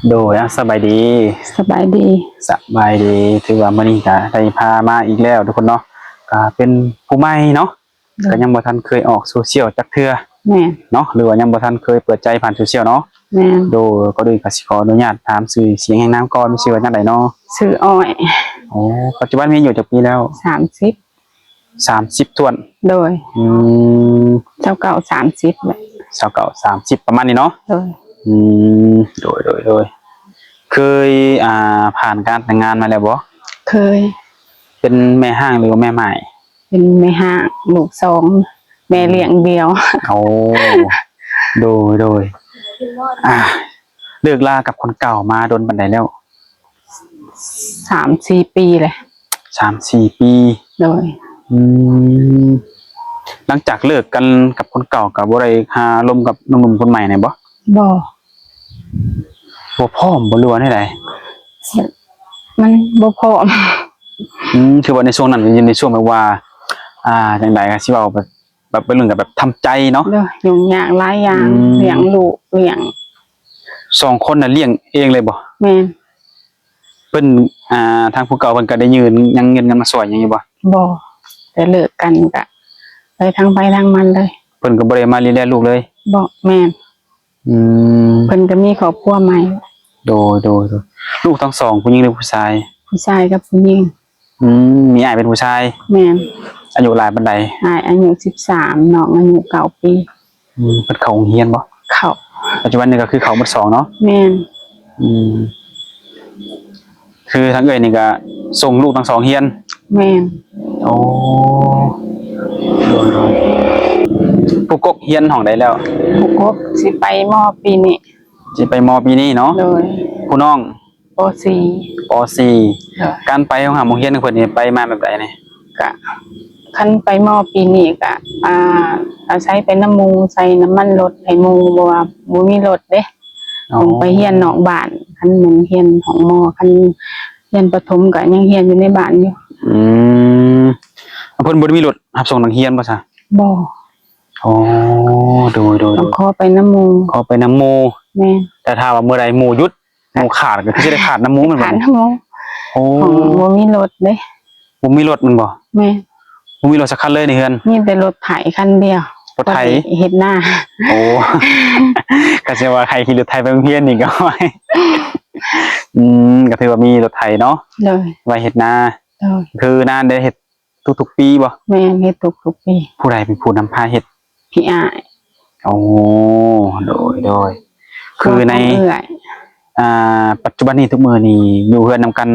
ໂດຍ ອ່ະ ສະບາຍດີ ສະບາຍດີ ສະບາຍດີ. ຖືວ່າມື້ນີ້ກະໄດ້ພາມາອີກແລ້ວທຸກຄົນເນາະ ກະເປັນຜູ້ໃໝ່ເນາະ ໂດຍ ກະຍັງບໍ່ທັນເຄີຍອອກໂຊຊຽວຈັກເທື່ອ ແມ່ນ ເນາະ ຫຼືວ່າຍັງບໍ່ທັນເຄີຍເປີດໃຈຜ່ານໂຊຊຽວເນາະ. ແມ່ນ ໂດຍ ກ່ອນອື່ນກະຊິຂໍອະນຸຍາດຖາມຊື່ສຽງແຮງນາມກ່ອນ ມີຊື່ວ່າຈັ່ງໃດເນາະ? ຊື່ອ້ອຍ. ໂອ້ ປັດຈຸບັນມີອາຍຸຈັກປີແລ້ວ? ສາມສິບ ສາມສິບຖ້ວນ. ໂດຍ ອືມ ຊາວເກົ້າ ສາມສິບແຫຼະ ຊາວເກົ້າ ສາມສິບ ປະມານນີ້ເນາະ. ໂດຍ ອືມ ໂດຍ ໂດຍ ໂດຍ ເຄີຍ ອ່າ ຜ່ານການແຕ່ງງານມາແລ້ວບໍ່? ເຄີຍ. ເປັນແມ່ຮ້າງ ຫຼືວ່າແມ່ໝ້າຍ? ເປັນແມ່ຮ້າງ ລູກສອງ ແມ່ລ້ຽງດຽວ. ໂອ້ ໂດຍ ໂດຍ ອ່າ ເລີກລາກັບຄົນເກົ່າມາດົນປານໃດແລ້ວ? ສາມສີ່ປີແຫຼະ. ສາມສີ່ປີ. ໂດຍ ອືມ ຫຼັງຈາກເລີກກັນກັບຄົນເກົ່າ ກໍບໍ່ໄດ້ຫາລົມກັບໜຸ່ມໆຄົນໃໝ່ແມ່ນບໍ່? ບໍ່. ບໍ່ພ້ອມບໍ່ ຫຼືວ່າແນວໃດ? ມັນບໍ່ພ້ອມ. ອືມ ຄືວ່າໃນຊ່ວງນັ້ນ ຢູ່ໃນຊ່ວງແບບວ່າ ອ່າ ຈັ່ງໃດ ກໍຊິເວົ້າແບບ ແບບໄວລຸ້ນກໍແບບທຳໃຈເນາະ. ໂດຍ ຫຍຸ້ງຍາກຫຼາຍຢ່າງ ອືມ ລ້ຽງລູກ ລ້ຽງ ສອງຄົນນະລ້ຽງເອງເລີຍບໍ່? ແມ່ນ. ເພິ່ນ ອ່າ ທາງຜູ້ເກົ່າເພິ່ນກໍໄດ້ຍື່ນ ຍັງຍື່ນເງິນມາຊ່ວຍຫຍັງຢູ່ບໍ່? ບໍ່. ແຕ່ເລີກກັນກໍໄປທາງໃຜທາງມັນເລີຍ. ເພິ່ນກໍບໍ່ໄດ້ມາດູແລລູກເລີຍ? ບໍ່. ແມ່ນ. ອືມ ເພິ່ນກໍມີຄອບຄົວໃໝ່. ໂດຍ ໂດຍ ໂດຍ. ລູກທັງສອງ ຜູ້ຍິງ ຫຼື ຜູ້ຊາຍ? ຜູ້ຊາຍກັບຜູ້ຍິງ. ອືມ ມີອ້າຍເປັນຜູ້ຊາຍ? ແມ່ນ. ອາຍຸຫຼາຍປານໃດ? ອ້າຍອາຍຸສິບສາມ ນ້ອງອາຍຸເກົ້າປີ. ອືມ ເພິ່ນເຂົ້າໂຮງຮຽນບໍ່? ເຂົ້າ. ປັດຈຸບັນນີ້ກໍຄືເຂົ້າໝົດສອງເນາະ? ແມ່ນ. ອືມ ຄືທາງເອື້ອຍນີ້ກໍສົ່ງລູກທັງສອງຮຽນ? ແມ່ນ. ໂອ້ ໂດຍ ໂດຍ. ຜູ້ກົກຮຽນຫ້ອງໃດແລ້ວ? ຜູ້ກົກຊິໄປ ມ.ປີນີ້. ຊິໄປ ມ.ປີນີ້ເນາະ? ໂດຍ. ຜູ້ນ້ອງ? ປ.ສີ່. ປ.ສີ່. ໂດຍ. ການໄປໂຮງຮ່ຳໂຮງຮຽນຂອງເພິ່ນນີ້ ໄປມາແບບໃດນີ້? ກະ ຄັນໄປ ມ.ປີນີ້ກະ ອ່າ ອາໄສໄປນຳໝູ່ ໃສ່ນ້ຳມັນລົດໃຫ້ໝູ່ ເພາະວ່າບໍ່ມີລົດເດ້. ອໍ. ຕ້ອງໄປຮຽນນອກບ້ານ. ຄັນແມ່ນຮຽນຫ້ອງ ມ. ຄັນຮຽນປະຖົມກະຍັງຮຽນຢູ່ໃນບ້ານຢູ່. ອືມ ເພິ່ນບໍ່ໄດ້ມີລົດຮັບສົ່ງນັກຮຽນບໍ່ຊະ? ບໍ່. ອໍ ໂດຍ ໂດຍ ຕ້ອງຂໍໄປນຳໝູ່. ຂໍໄປນຳໝູ່. ແມ່ນ. ແຕ່ຖ້າວ່າມື້ໃດໝູ່ຢຸດ ໝູ່ຂາດກໍຄືຊິໄດ້ຂາດນຳໝູ່ແມ່ນບໍ່? ຂາດນຳໝູ່. ໂອ້ ບໍ່ມີລົດເດ້. ບໍ່ມີລົດແມ່ນບໍ່? ແມ່ນ. ບໍ່ມີລົດສັກຄັນເລີຍໃນເຮືອນ? ມີແຕ່ລົດໄຖຄັນດຽວ. ລົດໄຖ? ພໍໄດ້ເຮັດນາ. ໂອ້ ກໍແສດງວ່າໃຫ້ຂີ່ລົດໄຖໄປໂຮງຮຽນນີ້ກໍ ອືມ ກໍຖືວ່າມີລົດໄຖເນາະ. ໂດຍ. ໄວ້ເຮັດນາ. ໂດຍ. ຄືນາໄດ້ເຮັດ ທຸກໆປີບໍ່? ແມ່ນ ເຮັດທຸກໆປີ. ຜູ້ໃດເປັນຜູ້ນຳພາເຮັດ? ພີ່ອ້າຍ. ໂອ້ ໂດຍ ໂດຍ. ຄືໃນ ຂອງເອື້ອຍ ອ່າ ປັດຈຸບັນນີ້ ທຸກມື້ນີ້ຢູ່ເຮືອນນຳກັນ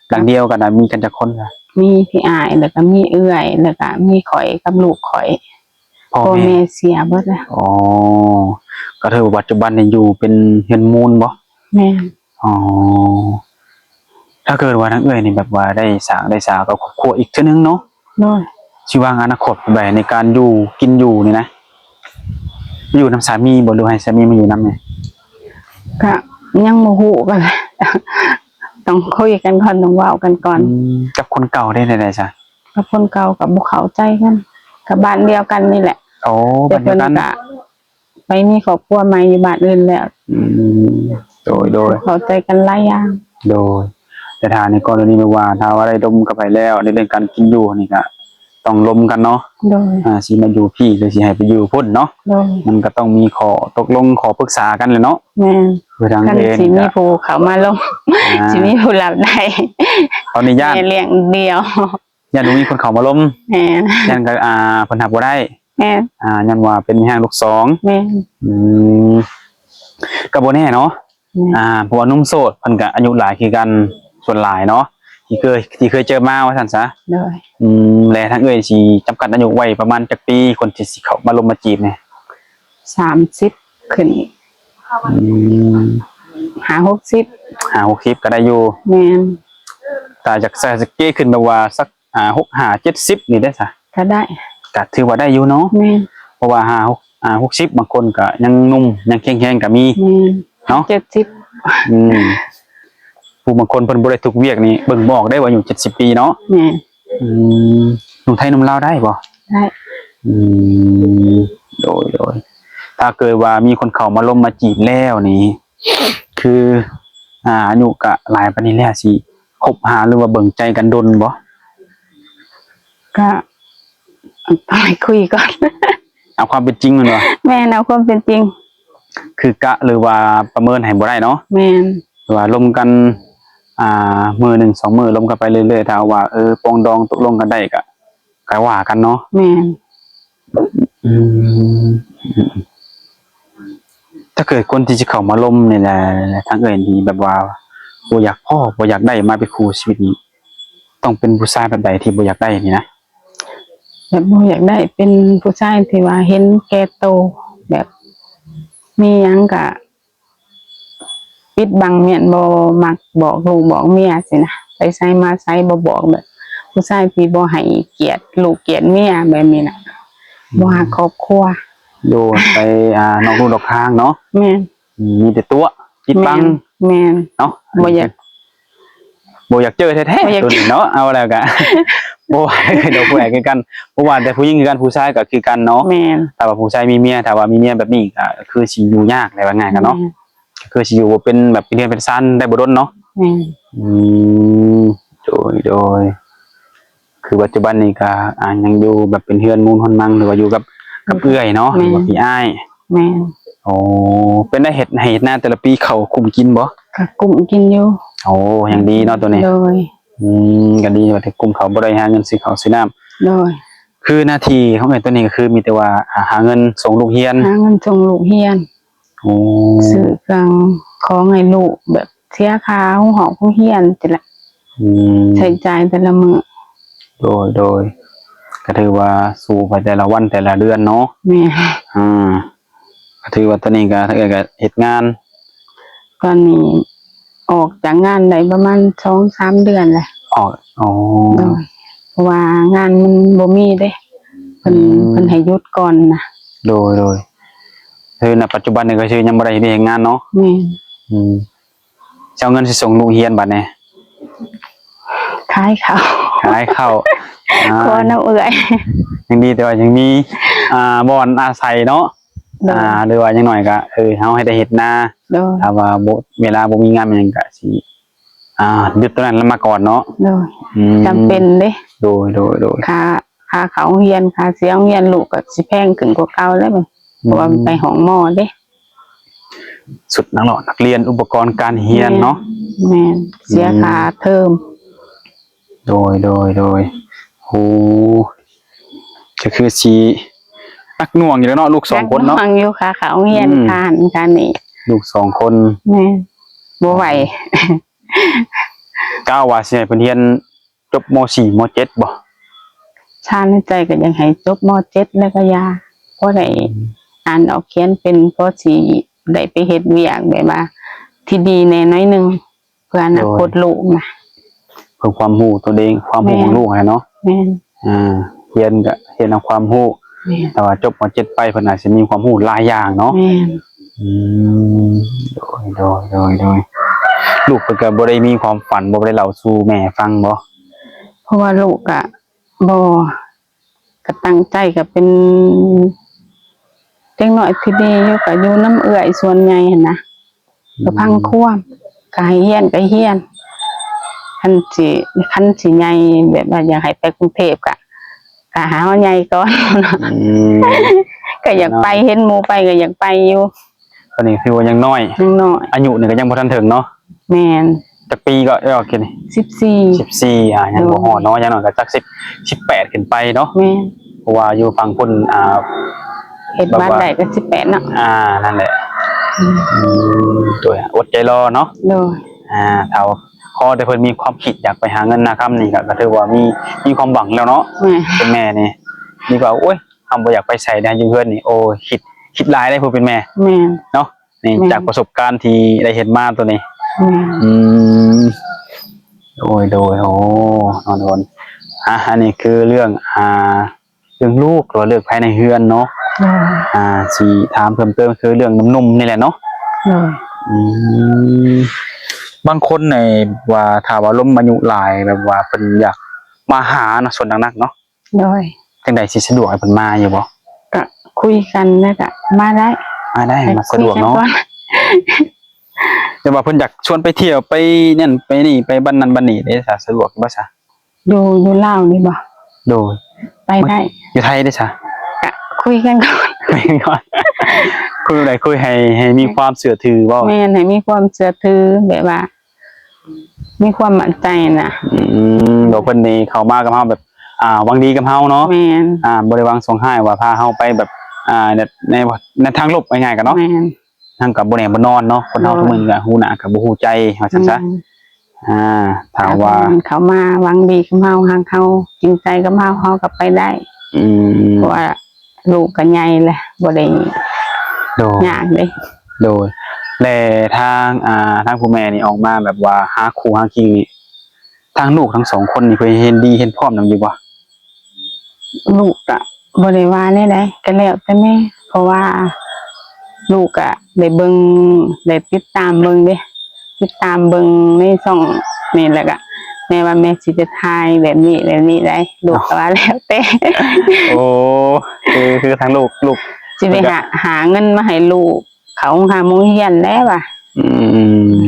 ຫຼັງດຽວກັນນະ ມີກັນຈັກຄົນລະ? ມີພີ່ອ້າຍ ແລ້ວກໍມີເອື້ອຍ ແລ້ວກໍມີຂ້ອຍກັບລູກຂ້ອຍ. ພໍ່ ພໍ່ແມ່ ແມ່ເສຍເບິດແລ້ວ. ອໍ ກໍຖືວ່າປັດຈຸບັນນີ້ຢູ່ເປັນເຮືອນມູນບໍ່? ແມ່ນ. ອໍ ຖ້າເກີດວ່າທາງເອື້ອຍນີ້ແບບວ່າໄດ້ສ້າງ ໄດ້ສາກັບຄອບຄົວອີກເທື່ອໜຶ່ງເນາະ? ໂດຍ. ຊິວາງອະນາຄົດແບບໃດໃນການຢູ່ກິນຢູ່ນີ້ນະ? ຢູ່ນຳສາມີບໍ່ ຫຼືໃຫ້ສາມີມາຢູ່ນຳນີ້? ກະຍັງບໍ່ຮູ້ກັນ ຕ້ອງຄຸຍກັນກ່ອນ ຕ້ອງເວົ້າກັນກ່ອນ. ອືມ ກັບຄົນເກົ່າເດ້ ແນວໃດຊະ? ກັບຄົນເກົ່າກໍບໍ່ເຂົ້າໃຈກັນ ກໍບ້ານດຽວກັນນີ້ແຫຼະ. ໂອ້ ແຕ່ເພິ່ນ ບ້ານດຽວກັນ ກະ ໄປມີຄອບຄົວໃໝ່ຢູ່ບ້ານອື່ນແລ້ວ. ອືມ ໂດຍ ໂດຍ. ເຂົ້າໃຈກັນຫຼາຍຢ່າງ. ໂດຍ. ແຕ່ຖ້າໃນກໍລະນີແບບວ່າ ຖ້າວ່າໄດ້ລົມກັບໃຜແລ້ວ ໃນເລື່ອງການກິນຢູ່ນີ້ກະຕ້ອງລົມກັນເນາະ. ໂດຍ. ອ່າ ຊິມາຢູ່ພີ້ ຫຼືຊິໃຫ້ໄປຢູ່ພຸ້ນເນາະ. ໂດຍ. ມັນກະຕ້ອງມີຂໍ້ຕົກລົງ ຂໍ້ປຶກສາກັນແຫຼະເນາະ. ແມ່ນ. ຄືທາງ ຄັນເອງ ຊິມີຜູ້ເຂົ້າມາລົມ ອ່າ ຊິມີຜູ້ຮັບໄດ້. ຕອນນີ້ຢ້ານ ແມ່ລ້ຽງດຽວ. ຢ້ານບໍ່ມີຄົນເຂົ້າມາລົມ. ແມ່ນ. ຢ້ານກໍ ອ່າ ເພິ່ນຮັບບໍ່ໄດ້. ແມ່ນ. ອ່າ ຍ້ອນວ່າເປັນແມ່ຮ້າງລູກສອງ. ແມ່ນ. ອືມ ກໍບໍ່ແນ່ເນາະ. ແມ່ນ. ອ່າ ເພາະວ່າໜຸ່ມໂສດເພິ່ນກໍອາຍຸຫຼາຍຄືກັນ ສ່ວນຫຼາຍເນາະ ທີ່ເຄີຍ ທີ່ເຄີຍເຈີມາວ່າຊັ້ນຊະ. ໂດຍ. ອືມ ແລະທາງເອື້ອຍຊິຈຳກັດອາຍຸໄວ້ປະມານຈັກປີ ຄົນທີ່ຊິເຂົ້າມາລົມມາຈີບນີ້? ສາມສິບຂຶ້ນ. ອືມ ຫ້າຫົກສິບ ຫ້າຫົກສິບກໍໄດ້ຢູ່. ແມ່ນ. ຖ້າຢາກໃສ່ສະເກຂຶ້ນແບບວ່າສັກ ອ່າ ຫົກຫ້າເຈັດສິບນີ້ໄດ້ຊະ? ກໍໄດ້. ກໍຖືວ່າໄດ້ຢູ່ເນາະ. ແມ່ນ. ເພາະວ່າຫ້າ ຫົກ ອ່າ ຫົກສິບ ບາງຄົນກໍຍັງໜຸ່ມ ຍັງແຂງແຮງກໍມີ. ແມ່ນ. ເນາະ ເຈັດສິບ. ອືມ ຜູ້ບາງຄົນເພິ່ນບໍ່ໄດ້ທຸກວຽກນີ້ ເບິ່ງບໍ່ອອກເດ້ວ່າອາຍຸເຈັດສິບປີເນາະ. ແມ່ນ. ອືມ ໜຸ່ມໄທໜຸ່ມລາວໄດ້ບໍ່? ໄດ້. ອືມ ໂດຍ ໂດຍ. ຖ້າເກີດວ່າມີຄົນເຂົ້າມາລົມມາຈີບແລ້ວນີ້ ຄື ອ່າ ອາຍຸກະຫຼາຍປານນີ້ແລ້ວ ຊິຄົບຫາ ຫຼືວ່າເບິ່ງໃຈກັນດົນບໍ່? ກະ ຕ້ອງໃຫ້ຄຸຍກ່ອນ. ເອົາຄວາມເປັນຈິງແມ່ນບໍ່? ແມ່ນ ເອົາຄວາມເປັນຈິງ. ຄືກະ ຫຼືວ່າປະເມີນໃຫ້ບໍ່ໄດ້ເນາະ? ແມ່ນ. ວ່າລົມກັນ ອ່າ ມື້ໜຶ່ງສອງມື້ ລົມກັນໄປເລື້ອຍໆ ຖ້າວ່າ ເອີ ປອງດອງຕົກລົງກັນໄດ້ກະ ກະວ່າກັນເນາະ. ແມ່ນ. ອືມ ຖ້າເກີດຄົນທີ່ຈະເຂົ້າມາລົມນີ້ແຫຼະ ທາງເອື້ອຍນີ້ແບບວ່າບໍ່ຢາກພໍ້ ບໍ່ຢາກໄດ້ມາເປັນຄູ່ຊີວິດນີ້ ຕ້ອງເປັນຜູ້ຊາຍແບບໃດທີ່ບໍ່ຢາກໄດ້ນີ້ນະ? ແບບບໍ່ຢາກໄດ້ເປັນຜູ້ຊາຍທີ່ວ່າເຫັນແກ່ໂຕ ແບບມີຫຍັງກະ ປິດບັງ ແມ່ນບໍ່ມັກບອກລູກບອກເມຍຊີ້ນະ ໄປໃສມາໃສບໍ່ບອກ ແບບຜູ້ຊາຍທີ່ບໍ່ໃຫ້ກຽດລູກກຽດເມຍແບບນີ້ນະ. ອືມ ບໍ່ຮັກຄອບຄົວ ຢູ່ໄປ ອ່າ ນອກลู่ນອກທາງເນາະ. ແມ່ນ. ອືມ ມີແຕ່ຕົວະປິດບັງ. ແມ່ນ ແມ່ນ ເນາະ ບໍ່ຢາກ ບໍ່ຢາກເຈີແທ້ໆ ບໍ່ຢາກ ໂຕນີ້ເນາະ. ເອົາແລ້ວກະ ບໍ່ວ່າດອກຜູ້ໃດຄືກັນ ບໍ່ວ່າແຕ່ຜູ້ຍິງຄືກັນ ຜູ້ຊາຍກະຄືກັນເນາະ. ແມ່ນ. ຖ້າວ່າຜູ້ຊາຍມີເມຍ ຖ້າວ່າມີເມຍແບບນີ້ກະຄືຊິຢູ່ຍາກແຫຼະ ວ່າງ່າຍກັນເນາະ. ແມ່ນ. ກະຄືຊິຢູ່ບໍ່ເປັນແບບເປັນເຮືອນເປັນຊານໄດ້ບໍ່ດົນເນາະ. ແມ່ນ. ອືມ ໂດຍ ໂດຍ ຄືປັດຈຸບັນນີ້ກະ ອ່າ ຍັງຢູ່ແບບເປັນເຮືອນມູນຮອນມັງ ຫຼືວ່າຢູ່ກັບ ກັບເອື້ອຍເນາະ ແມ່ນ ຫຼືວ່າພີ່ອ້າຍ? ແມ່ນ. ໂອ້ ເປັນໄດ້ເຮັດໄຮ່ເຮັດນາແຕ່ລະປີ ເຂົ້າກຸ້ມກິນບໍ່? ກະກຸ້ມກິນຢູ່. ໂອ້ ຍັງດີເນາະໂຕນີ້. ໂດຍ. ອືມ ກະດີວ່າໄດ້ກຸ້ມເຂົ້າ ບໍ່ໄດ້ຫາເງິນຊື້ເຂົ້າຊື້ນ້ຳ. ໂດຍ. ຄືໜ້າທີ່ຂອງເອື້ອຍໂຕນີ້ກະຄືມີແຕ່ວ່າ ອ່າ ຫາເງິນສົ່ງລູກຮຽນ. ຫາເງິນສົ່ງລູກຮຽນ. ໂອ້ ຊື້ເຄື່ອງຂອງໃຫ້ລູກ ແບບເສຍຄ່າໂຮງຮອກໂຮງຮຽນຊີ້ແຫຼະ. ອືມ ໃຊ້ຈ່າຍແຕ່ລະມື້. ໂດຍ ໂດຍ ກະຖືວ່າສູ້ໄປແຕ່ລະວັນແຕ່ລະເດືອນເນາະ. ແມ່ນ. ອ່າ ກະຖືວ່າຕອນນີ້ກະ ເອື້ອຍກະເຮັດງານ ຕອນນີ້ອອກຈາກງານໄດ້ປະມານສອງສາມເດືອນແຫຼະ. ອອກ ອໍ ໂດຍ ເພາະວ່າງານມັນບໍ່ມີເດ້ ເພິ່ນ ອືມ ເພິ່ນໃຫ້ຢຸດກ່ອນນະ. ໂດຍ ໂດຍ. ຄື ນະ ປັດຈຸບັນນີ້ກະຄືຍັງບໍ່ໄດ້ເຮັດວຽກເຮັດງານເນາະ. ແມ່ນ. ອືມ ຊິເອົາເງິນໃສສົ່ງລູກຮຽນບັດນີ້? ຂາຍເຂົ້າ ຂາຍເຂົ້າ. ອ່າ ຂໍນຳເອື້ອຍ ຍັງດີແຕ່ວ່າຍັງມີ ອ່າ ບ່ອນອາໄສເນາະ. ໂດຍ. ອ່າ ຫຼືວ່າຢ່າງໜ້ອຍກະ ເອີ ເຮົາໃຫ້ໄດ້ເຮັດນາ. ໂດຍ. ຖ້າວ່າບໍ່ ເວລາບໍ່ມີງານຫຍັງກະຊິ ອ່າ ຢຸດໂຕນັ້ນລະມາກ່ອນເນາະ. ໂດຍ. ອືມ ຈຳເປັນເດ້. ໂດຍ ໂດຍ ໂດຍ. ຄ່າ ຄ່າເຂົ້າໂຮງຮຽນ ຄ່າເສຍໂຮງຮຽນລູກກະຊິແພງຂຶ້ນກວ່າເກົ່າແລ້ວ ອືມ ເພາະວ່າໄປຫ້ອງໝໍເດ້. ຊຸດນັກເລາະນັກຮຽນ ອຸປະກອນການຮຽນເນາະ. ແມ່ນ ແມ່ນ ເສຍ ອືມ ຄ່າເທີມ. ໂດຍ ໂດຍ ໂດຍ. ໂອ້ ກະຄືຊິໜັກໜ່ວງຢູ່ເນາະ ລູກສອງຄົນເນາະ. ໜັກໜ່ວງຢູ່ ຄ່າເຂົ້າໂຮງຮຽນ ອືມ ຄ່າຫັ້ນຄ່ານີ້ ລູກສອງຄົນ. ແມ່ນ ບໍ່ໄຫວ. ກະວ່າຊິໃຫ້ເພິ່ນຮຽນ ຈົບ ມໍສີ່ ມໍເຈັດ ບໍ່? ຊານໃນໃຈກະຢາກໃຫ້ຈົບ ມໍເຈັດ ແລ້ວກະຢ່າ ພໍໄດ້ ອືມ ອ່ານອອກຂຽນເປັນ ພໍຊິໄດ້ໄປເຮັດວຽກແບບວ່າທີ່ດີແດ່ໜ້ອຍໜຶ່ງ ເພື່ອອະນາຄົດ ໂດຍ ລູກນະ ເພື່ອຄວາມຮູ້ຕົວເອງ ຄວາມຮູ້ຂອງລູກຫັ້ນເນາະ. ແມ່ນ. ອ່າ ຮຽນກະຮຽນເອົາຄວາມຮູ້. ແມ່ນ. ຖ້າວ່າຈົບ ມໍເຈັດ ໄປ ເພິ່ນອາດຊິມີຄວາມຮູ້ຫຼາຍຢ່າງເນາະ. ແມ່ນ. ອືມ ໂດຍ ໂດຍ ໂດຍ ໂດຍ. ລູກເພິ່ນກະບໍ່ໄດ້ມີຄວາມຝັນ ບໍ່ໄດ້ເລົ່າສູ່ແມ່ຟັງບໍ່? ເພາະວ່າລູກກະບໍ່ ກະຕັ້ງໃຈ ກະເປັນເດັກນ້ອຍທີ່ດີຢູ່ ກະຢູ່ນຳເອື້ອຍສ່ວນໃຫຍ່ຫັ້ນນະ. ອືມ ກະຟັງຄວາມ ກະໃຫ້ຮຽນກະຮຽນ ຄັນຊິ ຄັນຊິໃຫຍ່ແບບວ່າຢາກໃຫ້ໄປກຸງເທບ ກະ ກະໃຫ້ເຮົາໃຫຍ່ກ່ອນ. ອືມ ກະຢາກໄປ ເນາະ ເຫັນໝູ່ໄປກະຢາກໄປຢູ່. ຕອນນີ້ຄືວ່າຍັງນ້ອຍ ຍັງນ້ອຍ ອາຍຸນີ້ກະຍັງບໍ່ທັນເຖິງເນາະ. ແມ່ນ. ຈັກປີກໍ ເອີ ໂອເຄນີ້ ສິບສີ່ ສິບສີ່ ອ່າ ຍັງບໍ່ຮອດເນາະ. ໂດຍ. ຢ່າງໜ້ອຍກໍຈັກສິບ ສິບແປດຂຶ້ນໄປເນາະ. ແມ່ນ. ເພາະວ່າຢູ່ຝັ່ງພຸ້ນ ອ່າ ເຮັດບ້ານໄດ້ກໍສິບແປດເນາະ. ອ່າ ນັ້ນແຫຼະ. ອືມ ອືມ ໂດຍ ອົດໃຈລໍເນາະ. ໂດຍ. ອ່າ ຖ້າຂໍແຕ່ເພິ່ນມີຄວາມຄິດຢາກໄປຫາເງິນຫາຄຳນີ້ ກໍ ກໍຖືວ່າມີ ມີຄວາມຫວັງແລ້ວເນາະ. ແມ່ນ. ເປັນແມ່ນີ້ ດີກວ່າ ໂອ້ຍ ເຮົາບໍ່ຢາກໄປໃສເດ້ ຢູ່ເຮືອນນີ້ ໂອ້ຍ ຄິດ ຄິດຫຼາຍເດ້ ຜູ້ເປັນແມ່. ແມ່ນ. ເນາະ. ນີ້ ແມ່ນ ຈາກປະສົບການທີ່ໄດ້ເຫັນມາໂຕນີ້. ແມ່ນ. ອືມ ໂດຍ ໂດຍ. ໂອ້ ເນາະ ທຸກຄົນ ອ່າ ອັນນີ້ຄືເລື່ອງ ອ່າ ເລື່ອງລູກ ຫຼືວ່າເລື່ອງພາຍໃນເຮືອນເນາະ. ໂດຍ. ອ່າ ຊິຖາມເພີ່ມເຕີມຄືເລື່ອງໜຸ່ມໆນີ້ແຫຼະເນາະ. ໂດຍ. ອືມ ບາງຄົນນີ້ວ່າ ຖ້າວ່າລົມອາຍຸຫຼາຍ ແບບວ່າເພິ່ນຢາກມາຫານະ ສ່ວນໜັກໆເນາະ. ໂດຍ. ຈັ່ງໃດ ຊິສະດວກໃຫ້ເພິ່ນມາຢູ່ບໍ່? ກະຄຸຍກັນແລ້ວກະມາໄດ້ ມາໄດ້ ມາສະດວກເນາະ. ແຕ່ວ່າເພິ່ນຢາກຊວນໄປທ່ຽວ ໄປນັ້ນໄປນີ້ ໄປບ້ານນັ້ນບ້ານນີ້ເດ້ຊະ ສະດວກຢູ່ບໍ່ຊະ? ຢູ່ ຢູ່ລາວນີ້ບໍ່? ໂດຍ ໄປໄດ້. ຢູ່ໄທເດ້ຊະ? ກະຄຸຍກັນກ່ອນ ຄຸຍກັນກ່ອນ ຄຸຍແບບໃດ? ຄຸຍໃຫ້ ໃຫ້ມີຄວາມເຊື່ອຖືບໍ່? ແມ່ນ ໃຫ້ມີຄວາມເຊື່ອຖື ແບບວ່າມີຄວາມໝັ້ນໃຈນະ. ອືມ ແບບເພິ່ນນີ້ເຂົ້າມາກັບເຮົາແບບ ອ່າ ຫວັງດີກັບເຮົາເນາະ. ແມ່ນ ອ່າ ບໍ່ໄດ້ຫວັງສອງຮ້າຍວ່າພາເຮົາໄປແບບ ອ່າ ໃນ ໃນ ໃນທາງລົບ ເວົ້າງ່າຍໆກັນເນາະ. ແມ່ນ ເຮົາກໍບໍ່ແນ່ບໍ່ນອນເນາະ ຄົນເຮົາ ໂດຍ ທຸກມື້ນີ້ກໍຮູ້ໜ້າກໍບໍ່ຮູ້ໃຈ ວ່າຊັ້ນຊະ. ແມ່ນ ອ່າ ຖ້າວ່າ ຖ້າເພິ່ນເຂົ້າມາຫວັງດີກັບເຮົາ ຮັກເຮົາ ຈິງໃຈກັບເຮົາ ເຮົາກໍໄປໄດ້. ອືມ ເພາະວ່າລູກກໍໃຫຍ່ແລ້ວ ບໍ່ໄດ້ ໂດຍ ຍາກເດ້. ໂດຍ ແລະ ທາງ ອ່າ ທາງຜູ້ແມ່ນີ້ອອກມາແບບວ່າຫາຄູ່ຫາຄີງນີ້ ທາງລູກທັງສອງຄົນນີ້ເພິ່ນເຫັນດີເຫັນພ້ອມນຳຢູ່ບໍ່? ລູກກະບໍ່ໄດ້ວ່າແນວໃດ ກະແລ້ວແຕ່ແມ່ ເພາະວ່າລູກກະໄດ້ເບິ່ງ ໄດ້ຕິດຕາມເບິ່ງເດ້ ຕິດຕາມເບິ່ງໃນຊ່ອງນີ້ ແລ້ວກະແມ່ວ່າແມ່ຊິໄປຖ່າຍແບບນີ້ແບບນີ້ໄດ໋ ລູກກະວ່າແລ້ວແຕ່. ໂອ້ ຄື ຄືທາງລູກ ລູກຊິໄປຫາ ຫາເງິນມາໃຫ້ລູກ ເຂົ້າໂຮງຮາມໂຮງຮຽນແລ້ວວ່າ. ອືມ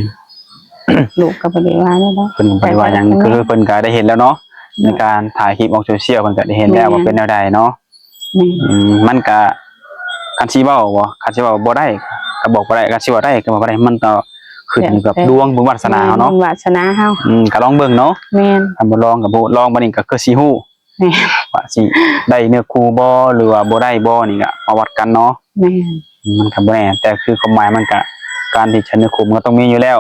ລູກກໍບໍ່ໄດ້ວ່າແນວໃດ ເພິ່ນກໍບໍ່ໄດ້ວ່າຫຍັງ ແຕ່ວ່າ ຄືເພິ່ນກໍໄດ້ເຫັນແລ້ວເນາະ ໃນການຖ່າຍຄລິບອອກໂຊຊຽວ ເພິ່ນກໍໄດ້ເຫັນແລ້ວວ່າເປັນແນວໃດເນາະ. ແມ່ນ ອືມ ມັນກໍ ຄັນຊິເວົ້າບໍ່ ຄັນຊິເວົ້າບໍ່ໄດ້ກໍບອກບໍ່ໄດ້ ຄັນຊິເວົ້າໄດ້ກໍບອກບໍ່ໄດ້ ມັນກໍຂຶ້ນຢູ່ກັບ ແມ່ນ ດວງບຸນວາສະໜາເຮົາເນາະ ແມ່ນ ບຸນວາສະໜາເຮົາ. ອືມ ກໍລອງເບິ່ງເນາະ. ແມ່ນ ຄັນບໍ່ລອງກໍບໍ່ ລອງບາດນີ້ກໍຄືຊິຮູ້. ແມ່ນ ວ່າຊິໄດ້ເນື້ອຄູ່ບໍ່ ຫຼືວ່າບໍ່ໄດ້ບໍ່ ນີ້ກະມາວັດກັນເນາະ. ແມ່ນ ມັນກະບໍ່ແນ່ ແຕ່ຄືຄວາມໝາຍມັນກະ ການທີ່ຈະເນື້ອຄູ່ມັນກໍຕ້ອງມີຢູ່ແລ້ວ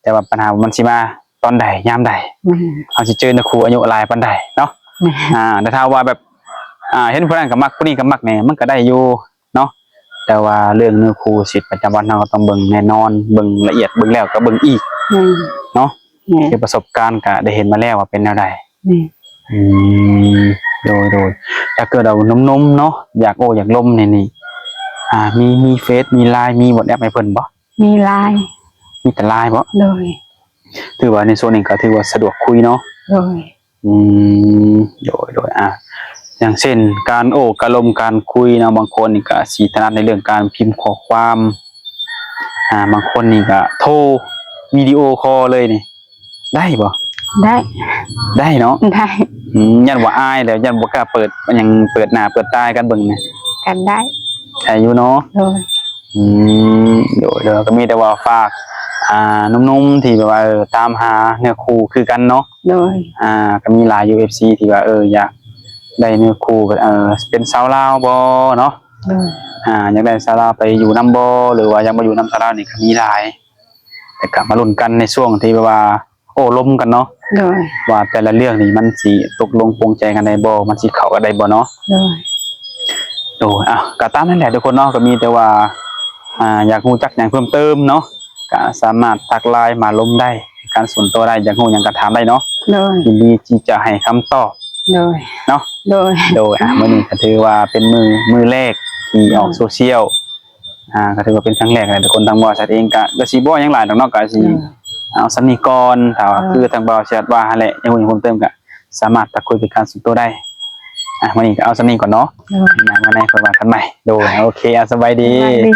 ແຕ່ວ່າປັນຫາວ່າມັນຊິມາຕອນໃດ ຍາມໃດ. ແມ່ນ ເຮົາຊິເຈີເນື້ອຄູ່ອາຍຸຫຼາຍປານໃດເນາະ. ແມ່ນ ອ່າ ແຕ່ຖ້າວ່າແບບ ອ່າ ເຫັນຜູ້ນັ້ນກໍມັກ ຜູ້ນີ້ກໍມັກນີ້ ມັນກໍໄດ້ຢູ່ເນາະ ແຕ່ວ່າເລື່ອງເນື້ອຄູ່ຊີວິດປະຈຳວັນເຮົາກໍຕ້ອງເບິ່ງແນ່ນອນ ເບິ່ງລະອຽດ ເບິ່ງແລ້ວກໍເບິ່ງອີກ. ແມ່ນ ເນາະ. ແມ່ນ ຄືປະສົບການກໍໄດ້ເຫັນມາແລ້ວວ່າເປັນແນວໃດ. ແມ່ນ ອືມ ໂດຍ ໂດຍ ຖ້າເກີດວ່າໜຸ່ມໆເນາະ ຢາກໂອ້ຢາກລົມນີ້ ນີ້ ອ່າ ມີ ມີເຟສ ມີລາຍ ມີວັອດແອັບໃຫ້ເພິ່ນບໍ່? ມີລາຍ ມີແຕ່ລາຍບໍ່? ໂດຍ ຖືວ່າໃນຊ່ວງນີ້ກໍຖືວ່າສະດວກຄຸຍເນາະ. ໂດຍ ອືມ ໂດຍ ໂດຍ ອ່າ ຢ່າງເຊັ່ນ ການໂອ້ການລົມ ການຄຸຍເນາະ ບາງຄົນນີ້ກໍຊິຖະໜັດໃນເລື່ອງການພິມຂໍ້ຄວາມ ອ່າ ບາງຄົນນີ້ກໍໂທວິດີໂອຄໍເລີຍນີ້ ໄດ້ບໍ່? ໄດ້ ໄດ້ເນາະ. ໄດ້ ອືມ ຢ້ານວ່າອາຍແລ້ວ ຢ້ານບໍ່ກ້າເປີດຫຍັງ ເປີດໜ້າເປີດຕາໃຫ້ກັນເບິ່ງນະ. ກໍໄດ້ ໄດ້ຢູ່ເນາະ. ໂດຍ ອືມ ໂດຍ ໂດຍ ກໍມີແຕ່ວ່າຝາກ ອ່າ ໜຸ່ມໆທີ່ແບບວ່າ ເອີ ຕາມຫາເນື້ອຄູ່ຄືກັນເນາະ. ໂດຍ ອ່າ ກໍມີຫຼາຍຢູ່ ເອັຟຊີ ທີ່ວ່າ ເອີ ຢາກໄດ້ເນື້ອຄູ່ ເອີ ເປັນຊາວລາວບໍ່ເນາະ. ໂດຍ ອ່າ ຢາກໄດ້ຊາວລາວໄປຢູ່ນຳບໍ່ ຫຼືວ່າຢາກມາຢູ່ນຳຊາວລາວນີ້ກໍມີຫຼາຍ ແຕ່ກໍມາລຸ້ນກັນໃນຊ່ວງທີ່ແບບວ່າ ໂອ້ລົມກັນເນາະ. ໂດຍ ວ່າແຕ່ລະເລື່ອງນີ້ມັນຊິຕົກລົງປົງໃຈກັນໄດ້ບໍ່ ມັນຊິເຂົ້າກັນໄດ້ບໍ່ເນາະ. ໂດຍ ໂດຍ ອ່ະ ກໍຕາມນັ້ນແຫຼະທຸກຄົນເນາະ ກໍມີແຕ່ວ່າ ອ່າ ຢາກຮູ້ຈັກຫຍັງເພີ່ມເຕີມເນາະ ກໍສາມາດທັກ LINE ມາລົມໄດ້ ການສ່ວນຕົວໄດ້ ຢາກຮູ້ຫຍັງກໍຖາມໄດ້ເນາະ. ໂດຍ ຍິນດີທີ່ຈະໃຫ້ຄຳຕອບ. ໂດຍ ເນາະ. ໂດຍ ໂດຍ ອ່ະ ມື້ນີ້ກໍຖືວ່າເປັນມື້ ມື້ແລກທີ່ອອກ ໂດຍ ໂຊຊຽວ ອ່າ ກໍຖືວ່າເປັນຄັ້ງແລກແຫຼະ ທຸກຄົນ ທາງບໍລິສັດເອງກໍ ກໍຊິບໍ່ຫຍັງຫຼາຍດອກເນາະ ກໍຊິ ໂດຍ ເອົາສ່ຳນີ້ກ່ອນ. ຖ້າວ່າ ໂດຍ ຄືທາງບໍລິສັດວ່າຫັ້ນແຫຼະ ຢາກຮູ້ຫຍັງເພີ່ມເຕີມກໍສາມາດທັກຄຸຍເປັນການສ່ວນຕົວໄດ້. ອ່ະ ມື້ນີ້ກໍເອົາສ່ຳນີ້ກ່ອນເນາະ. ໂດຍ ມາໃນຄ່ອຍວ່າກັນໃໝ່. ໂດຍ ໂອເຄ ອ່ະ ສະບາຍດີ. ສະບາຍດີ.